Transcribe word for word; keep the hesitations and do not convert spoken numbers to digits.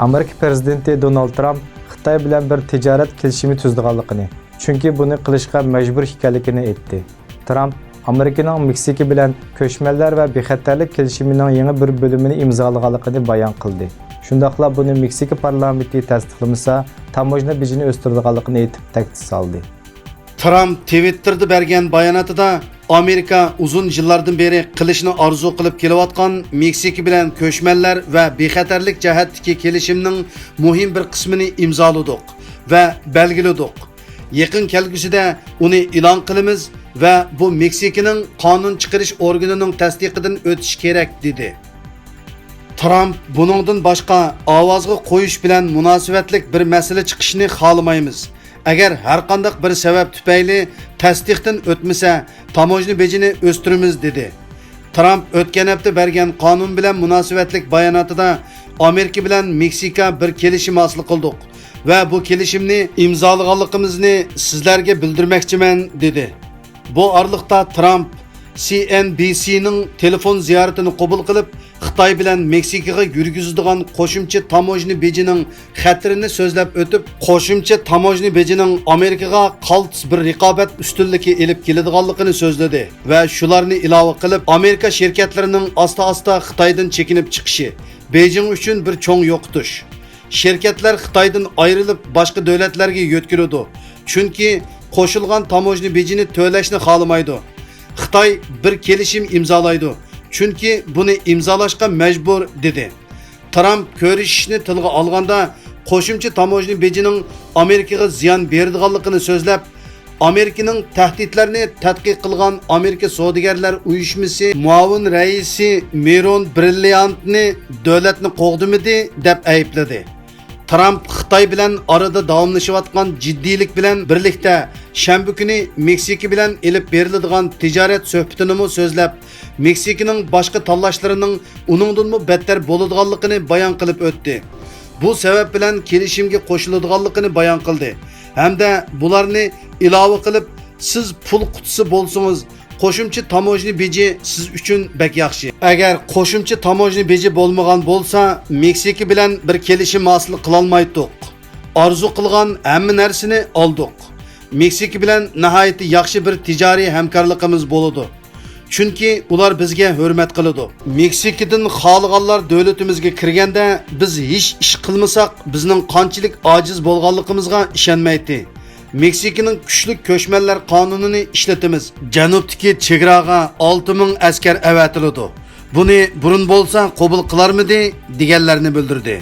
ئامېرىكا پىرېزىدېنتى دونالد ترامپ خىتاي بىلەن بىر تىجارەت كېلىشىمى تۈزىدىغانلىقىنى، چۈنكى بۇنى قىلىشقا مەجبۇر ئىكەنلىكىنى ئېيتتى. ترامپ ئامېرىكىنىڭ مېكسىكا بىلەن كۆچمەنلەر ۋە بىخەتەرلىك كېلىشىمىنىڭ يېڭى بىر بۆلۈمىنى ئىمزالىغانلىقىنى بايان قىلدى. شۇنداقلا بۇنى مېكسىكا پارلامېنتى تەستىقلىمىسا، تاموژنا بېجىنى ئۆستۈرىدىغانلىقىنى ئېيتىپ تەھدىت سالدى. ترامپ تىۋىتتېردا بەرگەن باياناتىدا، ئامېرىكا ئۇزۇن يىللاردىن بېرى قىلىشنى ئارزۇ قىلىپ كېلىۋاتقان مېكسىكا بىلەن كۆچمەنلەر ۋە بىخەتەرلىك جەھەتتىكى كېلىشىمنىڭ مۇھىم بىر قىسمىنى ئىمزالىدۇق ۋە بەلگىلىدۇق. يېقىن كەلگۈسىدە ئۇنى ئېلان قىلىمىز ۋە بۇ مېكسىكىنىڭ قانۇن چىقىرىش ئورگىنىنىڭ تەستىقىدىن ئۆتۈشى كېرەك، دېدى. ترامپ بۇنىڭدىن باشقا ئاۋازغا قويۇش بىلەن مۇناسىۋەتلىك بىر مەسىلە چىقىشىنى خالىمايمىز. ئەگەر ھەرقانداق بىر سەۋەب تۈپەيلى تەستىقتىن ئۆتمىسە، تاموژنا بېجىنى ئۆستۈرىمىز، دېدى. ترامپ ئۆتكەن ھەپتە بەرگەن قانۇن بىلەن مۇناسىۋەتلىك باياناتىدا ئامېرىكا بىلەن مېكسىكا بىر كېلىشىم ھاسىل قىلدۇق ۋە بۇ كېلىشىمنى ئىمزالىغانلىقىمىزنى سىزلەرگە بىلدۈرمەكچىمەن، دېدى. بۇ ئارىلىقتا ترامپ سى ئېن بى سىنىڭ تېلېفون زىيارىتىنى قوبۇل قىلىپ، خىتاي بىلەن مېكسىكىغا يۈرگۈزىدىغان قوشۇمچە تاموژنا بېجىنىڭ خەتىرىنى سۆزلەپ ئۆتۈپ، قوشۇمچە تاموژنا بېجىنىڭ ئامېرىكىغا قالتىس بىر رىقابەت ئۈستۈنلۈكى ئېلىپ كېلىدىغانلىقىنى سۆزلىدى ۋە شۇلارنى ئىلاۋە قىلىپ، ئامېرىكا شىركەتلىرىنىڭ ئاستا-ئاستا خىتايدىن چېكىنىپ چىقىشى بېيجىڭ ئۈچۈن بىر چوڭ يوقىتىش. شىركەتلەر خىتايدىن ئايرىلىپ، باشقا دۆلەتلەرگە يۆتكىلىدۇ، چۈنكى قوشۇلغان تاموژنا بېجىنى تۆلەشنى خالىمايدۇ. خىتاي بىر كېلىشىم ئىمزالايدۇ، چۈنكى بۇنى ئىمزالاشقا مەجبۇر، دېدى. ترامپ كۆرۈشۈشنى تىلغا ئالغاندا، قوشۇمچە تاموژنا بېجىنىڭ ئامېرىكىغا زىيان بېرىدىغانلىقىنى سۆزلەپ، ئامېرىكىنىڭ تەھدىتلەرنى تەتقىق قىلغان ئامېرىكا سودىگەرلەر ئۇيۇشمىسى مۇئاۋىن رەئىسى مىرون برىليانتنى دۆلەتنى قوغدىمىدى، دەپ ئەيىبلىدى. ترامپ خىتاي بىلەن ئارىدا داۋاملىشىۋاتقان جىددىيلىك بىلەن بىرلىكتە، شەنبە كۈنى مېكسىكا بىلەن ئېلىپ بېرىلىدىغان تىجارەت سۆھبىتىنىمۇ سۆزلەپ، مېكسىكىنىڭ باشقا تاللاشلىرىنىڭ ئۇنىڭدىنمۇ بەتتەر بولىدىغانلىقىنى بايان قىلىپ ئۆتتى. بۇ سەۋەب بىلەن كېلىشىمگە قوشۇلىدىغانلىقىنى بايان قىلدى ھەمدە بۇلارنى ئىلاۋە قىلىپ، سىز پۇل قۇتىسى بولسىڭىز، قوشۇمچە تاموژنا بېجى سىز ئۈچۈن بەك ياخشى. ئەگەر قوشۇمچە تاموژنا بېجى بولمىغان بولسا، مېكسىكا بىلەن بىر كېلىشىم ھاسىل قىلالمايتتۇق. ئارزۇ قىلغان ھەممە نەرسىنى ئالدۇق. مېكسىكا بىلەن ناھايىتى ياخشى بىر تىجارىي ھەمكارلىقىمىز بولىدۇ. چۈنكى ئۇلار بىزگە ھۆرمەت قىلىدۇ. مېكسىكىدىن خالىغانلار دۆلىتىمىزگە كىرگەندە، بىز ھېچ ئىش قىلمىساق، بىزنىڭ قانچىلىك ئاجىز بولغانلىقىمىزغا ئىشەنمەيتتى. مېكسىكىنىڭ كۈچلۈك كۆچمەنلەر قانۇنىنى ئىشلىتىمىز. جەنۇبتىكى چېگراغا ئالتە مىڭ ئەسكەر ئەۋەتىلىدۇ. بۇنى بۇرۇن بولسا قوبۇل قىلارمىدى، دېگەنلەرنى بىلدۈردى.